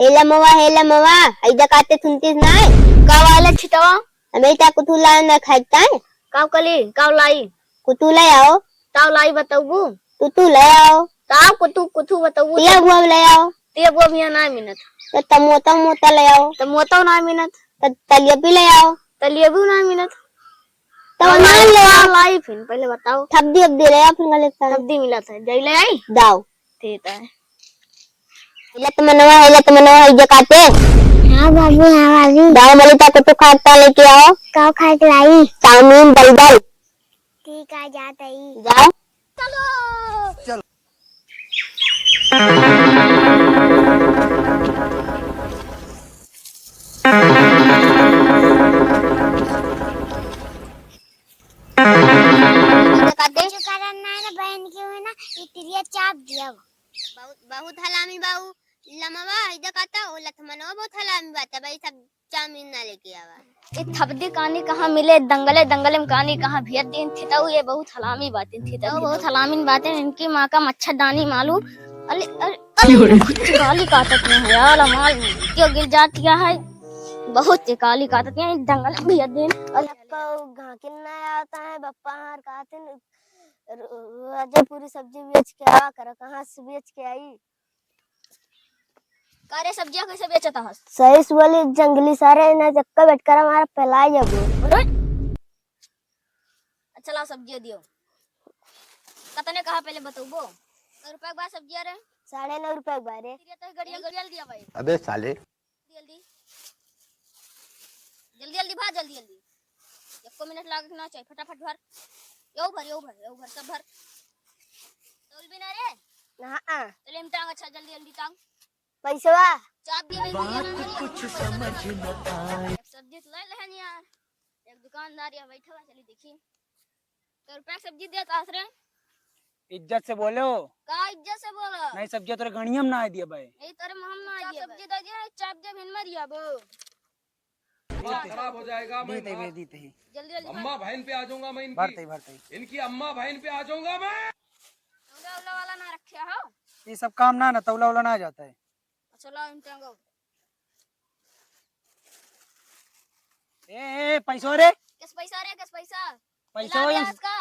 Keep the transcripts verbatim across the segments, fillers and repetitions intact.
हे लमवा, हे लमवा, हई देखाते सुनतीस नाय? का वाला छिटवा? हमें ता कुतू लाए ना खाए ताए। काव कली, काव लाई? कुतू ले आओ। ताव लाई बतौबू? कुतू ले आओ। ताव कुतू, कुतू बतौबू? तिया बुआ ले आओ। तिया बुआ भी ना मिनत। तो तमोता मोता ले आओ। तमोता ना मिनत। तो तलिया भी ले आओ। तलिया भी ना मिनत। तो और मान लाई, ले आओ। लाई फिर, पहले बताओ। थब्दी अब्दी ले आओ, फिर गले का। थब्दी मिला था, जाई ले आई? दाओ। देता है। हेलत मनवा, हेलत मनवा, हई देखाते। हाँ भाभी, हाँ भाभी। दाओ मलिता कुतू खाए ता लेके आओ। काव खाए के लाई? Chowmein, burger. ठीक है, जात हई। जाओ। चलो। जो कारण ना है ना, बहन के हुए ना, ये तिरिया चाप दिया। बहुत, बहुत हलामी बाऊ। लमवा, हई देखाता, ओ लथमनवा बहुत हलामी बात है भाई, सब चाउमीन ना लेके आवा। ए थबदी कानी कहाँ मिले, दंगले दंगले में कानी कहाँ भियत दिन थितऊ, ये बहुत हलामी बातें थितऊ, बहुत हलामी बातें, इनकी माँ का मच्छरदानी मालूम। अरे, अरे, अरे, काली काटत में है यार, हमार क्यों गिर जाती है, बहुत ये काली काटत है, दंगल में भियत दिन। अरे, लक्का घाकिन ना आता है, बप्पा हार काटन, र-, रोजे पूरी सब्जी बेच के आवा कर, कहाँ से बेच के आई? का रे, सब्जिया कैसे बेचत हस? सही से बोली, जंगली सारे, ना चक्का बैठ कर हमारा फैलाई जाबो। अरे! अच्छा, ला सब्जिया दियो। कतने कहा पहले बतौबो? कै रुपया के बा सब्जिया रे? साढ़े नौ रुपया के बा रे। ये तो गड़िया, गड़िया दिया भाई। अबे साले। जल्दी, जल्दी। जल्दी, जल्दी भर, जल्दी, जल्दी। एको मिनट लागे के ना चाहिए, फटाफट भर। यो भर, यो भर, यो भर, सब भर। तौल भी ना रे? ना। चले हम टांग, अच्छा, जल्दी, जल्दी टांग। पैसवा? चाप दिया, बात कुछ समझ न आए। एक सब्जी तो ले लेहन यार। एक दुकानदार यहाँ बैठा हुआ, चली देखी। कै रुपया के सब्जी देत आस रे? इज्जत से बोलो। का इज्जत से बोलो? नहीं, सब्जिया तोरे गणिया में ना आए दिया भाई। यही तोरे मुंह में ना आए दिया सब्जी भाई। दे दिया, चाप दे, भिन मर जाबो। दिमाग खराब हो जाएगा, मैं दीते मार बे, दीते ही। जल्दी, जल्दी अम्मा भर। बहन पे आ जाऊंगा मैं इनकी। भरते ही, भरते ही। इनकी अम्मा बहन पे आ जाऊंगा मैं। तौला उला वाला ना रखे हो? ये सब काम ना, ना तौला उला ना जाता है। अच्छा, ला, इन टांगो। ए, ए, पैसो रे? किस पैसा रे, किस पैसा? पैसो ला रे। आज का?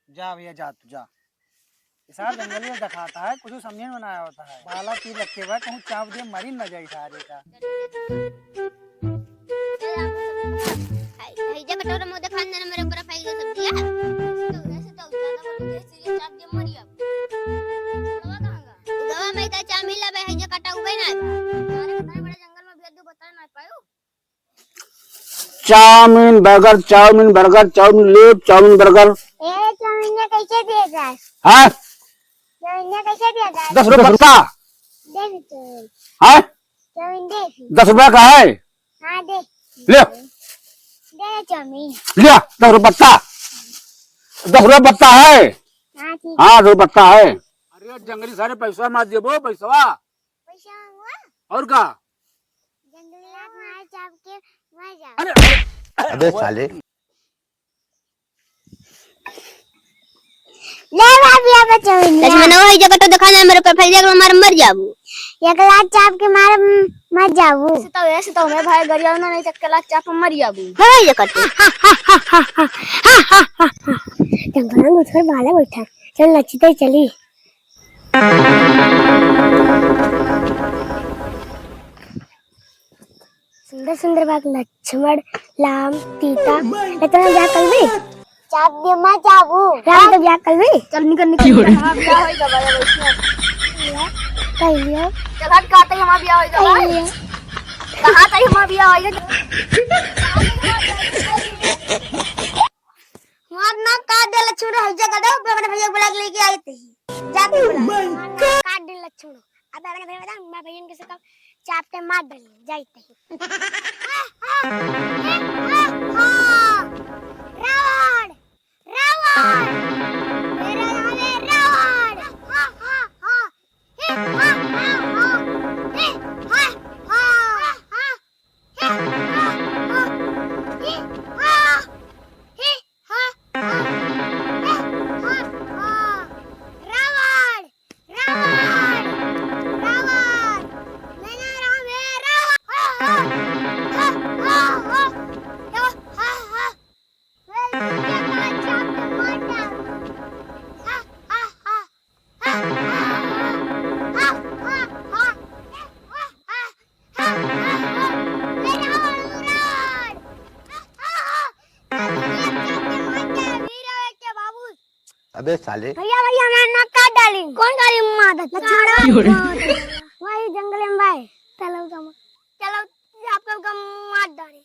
जा भैया, जा तू, जा। ये सारा जंगल में दिखाता है, कुछ समझ में ना आता है। बाला तीर रखे हुआ है, कहूँ चाप दे, मरी न जाए सारे का। हाय, हाय, जा कटोरा मुंह दिखा, अंदर मेरे ऊपर फैल गया सब्जियाँ। तो वैसे तो ज्यादा बोलो, जैसे ये चाप दे, मरी अब। गवा कहाँ गवा? गवा में तो चामिल ला बे, हाय, जा कटा हुआ ही ना। अरे, इतना बड़ा जंगल में भी अद्दू बता ना पायो। Chowmein, burger, chowmein, burger, chowmein, लेप, चाउमीन, बर्गर। ए, चाउमीन कैसे दिए जाए? हाँ? चाउमीन कैसे दिए जाए? दस रुपये पत्ता। दे दे तो। हाँ? चाउमीन दे दे। दस रुपया का है? हाँ, दे। ले। दे दे चाउमीन। लिया, दस रुपये पत्ता। दस रुपये पत्ता है। हाँ, ठीक। हाँ, दस रुपये पत्ता है। अरे, जंगली सारे पैसा मत देबो, पैसवा। पैसा मांगवा? और का? जंगलिया मार चाप के मर जा। अरे, अबे साले। ले भाभी, अब चाउमीन ले। लक्ष्मण, वही जगह तो दिखा दे, मेरे पे फैल जाएगा, मार मर जाबू। एक लाख चाप के मारे म-, मर जाबू। ऐसे तो, ऐसे तो मैं भाई गरिया ना, नहीं तो एक लाख चाप में मर जाबू। वही जगह तो। जंगल में उधर बाला बैठा, चल नचते चली। सुंदर सुंदर बाग लक्ष्मण, राम, सीता। लक्ष्मण ब्याह कर ले। चाप दे माँ चाबू। राम तो ब्याह कर ले। चल निकल निकल निकल। हाँ, ब्याह होई गवा, बैठ। कर लियो। चल हट, कहाँ तक हमारा ब्याह होई गवा? कर लियो। कहाँ तक हमारा ब्याह होई गवा? हमार नाक काट दे लक्ष्मण, हई जगह दे, अपने भैया के बुला के लेके आई थी। जाते बुला। हमार नाक काट दे लक्ष्मण। अब अपने भैया बता, मैं भैया के से कब चाप के मार डाली, जाई थी। रावण! रावण! मेरा नाम है रावण! रावण! रावण! रावण! अबे साले। भैया, भैया, हमार नाक काट डाली। कौन काटी मार देता? लक्ष्मण भाई। क्यों रे? वही जंगल में भाई। चलो, चलो। चलो, आपको गम मार डाली।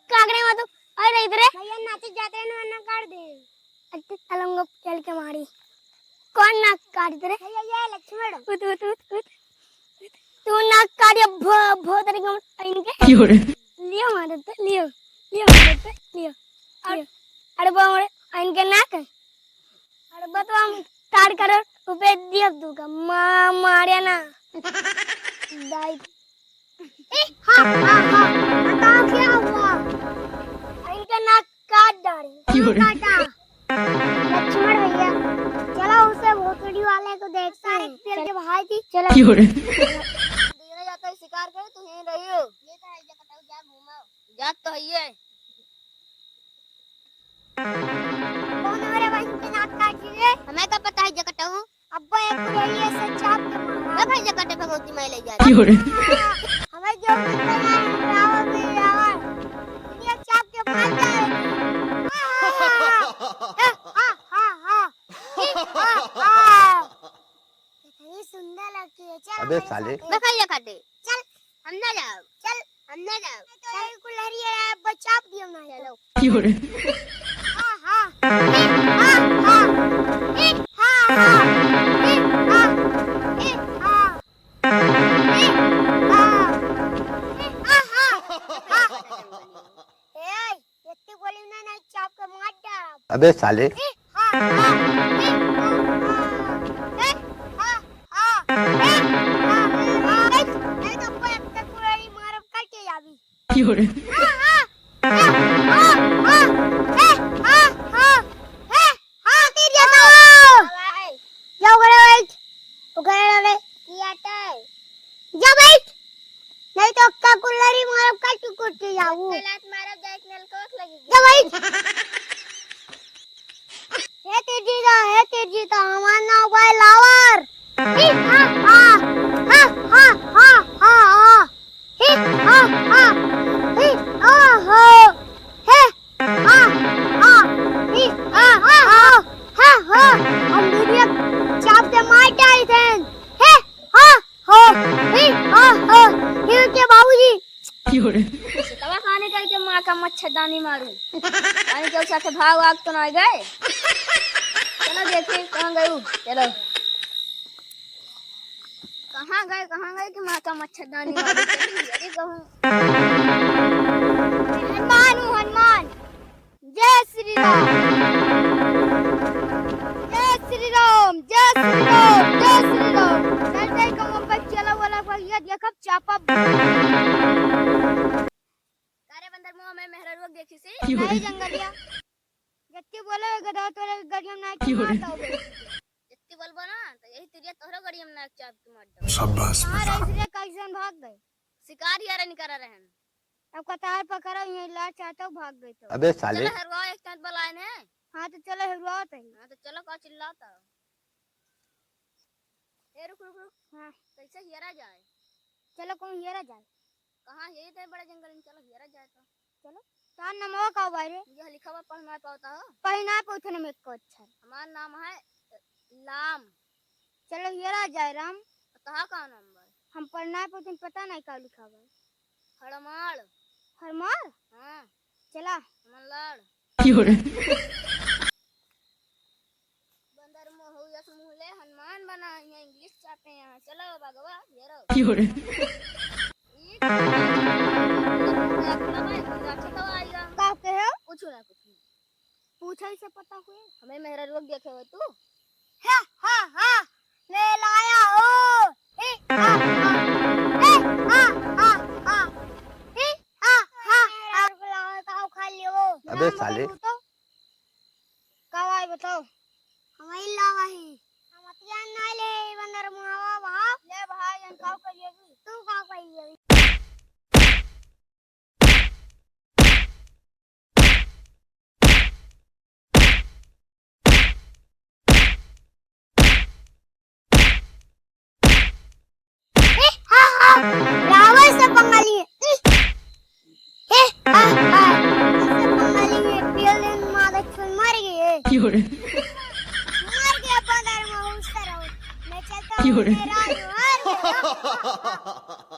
काकड़े में तो, अरे इधर है। भैया, नाचे जाते हैं ना, नाक काट दे। अच्छा, चलो, हम चल के मारी। कौन नाक काट इधर है? भैया, ये लक्ष्मण। उठ, उठ, उठ, उठ। तू नाक काट या भो-, भोतरी को इनके। क्यों रे? लियो मार देते, लियो। लियो मार देते, लियो। और लियो। अरे बाप रे, इनके नाक है। अरे बतवा हम काट कर रुपए दियो तू का। माँ मारे ना। दाई। ए, हा, हा, हा। बताओ क्या हुआ? इनके नाक काट डाले। क्यों रे? काटा। लक्ष्मण भैया, चलो उसे भोसड़ी वाले को देखते हैं। चल के भाई जी, चलो। क्यों रे? दूसरा जाता है शिकार करे, तू यहीं रहियो। ये तो है, जा घूमाओ। जात तो है ये। कौन हमारे बहन के नाक काटी रे? हमें का पता है, जकटऊ। अब्बा एक कुल्हड़ी ऐसे चाप के मारा। मैं भाई जकटे भगवती माई ले जा। क्यों रे? हाँ, हमें जो भी पता है, रावण भी रावण। दुनिया चाप के मार जाए। हाँ, हाँ, हाँ। हाँ, हाँ, हाँ। हाँ, हाँ, हाँ। कितनी सुंदर लगती है। चल अबे हमारे साले। साथ। मैं भाई जकटे। चल। हम ना जाओ। चल, हम ना जाओ। तो ये कुल्हड़ी है, बचा दियो ना। चलो। क्यों रे? हाँ, हाँ। ए, हाँ, हाँ। ए, हाँ, हाँ। ए, हाँ। ए, हाँ। ए, हाँ, हाँ। ए, हाँ, हाँ। हाँ। ए, इतनी गोली ना, नहीं चाप के मार डाल। अबे साले। ए, हाँ, हाँ। ए, हाँ, हाँ। ए, हाँ, हाँ। ए, हाँ, हाँ। ए, नहीं तो कोई अब तक गोली मारब करके जाबी। क्यों रे? हाँ, हाँ। ए, हाँ, हाँ। ए, हाँ, हाँ। ए, हाँ, तीर जाता हूँ। जाओ, करे बैठ। ओकरे रे। किया तय। जा बैठ। नहीं तो अक्का कुल्लरी मारब का तू कुट्टी जाऊ। अक्का लात मारब जाए के नलकोक लगी। जा बैठ। हे तेजी दा, हे तेजी दा, हमार नाव भाई लावर। ही हा हा, हा हा हा हा। ही हा हा, ही आ हो, हे हा हा, ही आ हा, हा हा। हम दुनिया चाप के मार डाली थे। हे हा हा, ही आ हा, ही उनके बाबूजी। क्यों रे? दवा खाने करके माँ का मच्छरदानी मारू। पानी के साथे भाग आग तो ना गए। चलो देखिए कहाँ गए वो। चलो। कहाँ गए, कहाँ गए कि माँ का मच्छरदानी मारू? चलो, अरे कहूँ। हनुमान हूँ, हनुमान। जय श्री राम। जय श्री राम, जय श्री राम, जय श्री राम। चल, चल, कहूँ हम बस चला वाला भैया, देखब चापा। अरे बंदर मुंह, मैं मेहररुआ देखी सी। क्यों रे? नहीं जंगलिया। जत्ती बोले गधा तोरे गड़िया में नाक क्यों रे? मार दो। जत्ती बोलबो ना, तो यही तिरिया तोहरो गड़िया में नाक चाप के मार दो। शाबाश कहाँ बेटा। रहे रे, कैसन भाग गए? शिकार यार निकल रहे हैं। अब कतार पकड़ा, यहीं ला चाहता हूँ, भाग गए तो। अबे साले। चलो हेरवा, एक साथ बुलाए ने। हाँ, तो चलो हेरवा तो ही। हाँ, तो चलो, का चिल्लाता? ए, रुक, रुक, रुक। हाँ। कैसे हियरा जाए? चलो, कहूँ हियरा जाए। कहाँ? यही तो है बड़ा जंगल में, चलो हियरा जाए तो। चलो। तार नमवा का बारे? ये लिखा हुआ पढ़ ना पावता हो? पढ़ ना पावत है नमवा को अच्छा। हमार नाम है लाम। चलो हियरा जाए राम। तोहार का नाम बा? हम पढ़ ना पावत है, पता नहीं का लिखा बा। हड़माड़। हड़माड़? हाँ। चला। मल्लाड़। क्यों रे? बंदर मुंह हो यस मुंह ले हनुमान बना, यहाँ इंग्लिश चापे यहाँ। चलो बगवा, ये रो। क्यों रे? ई राक्षस तो आएगा। का कहे हो? कुछ ना, कुछ नहीं। पूछा ही से पता हुए। हमें मेहरा रोक देखे हो तू? हा, हा, हा, ले लाया हो। ए, हा, हा। ए, हा, हा, हा। ए, हा, हा, हा। मेहरा रोक लाओ, काऊ खा लियो। अबे राम साले। बगल तू तो। का भाई बताओ? हमारी लावा ही। हम अतियान ना ले, बंदर मुहावा भाव। ले भाई, हम काऊ करिए भी। तू काऊ करिए भी। ए, हा, हा, रावण से पंगा लिए। ए, हा, हा, इससे पंगा लिए, पियल दिन मारे छुई मर गए। क्यों रे? क्यों रे? मेरा घर, मेरा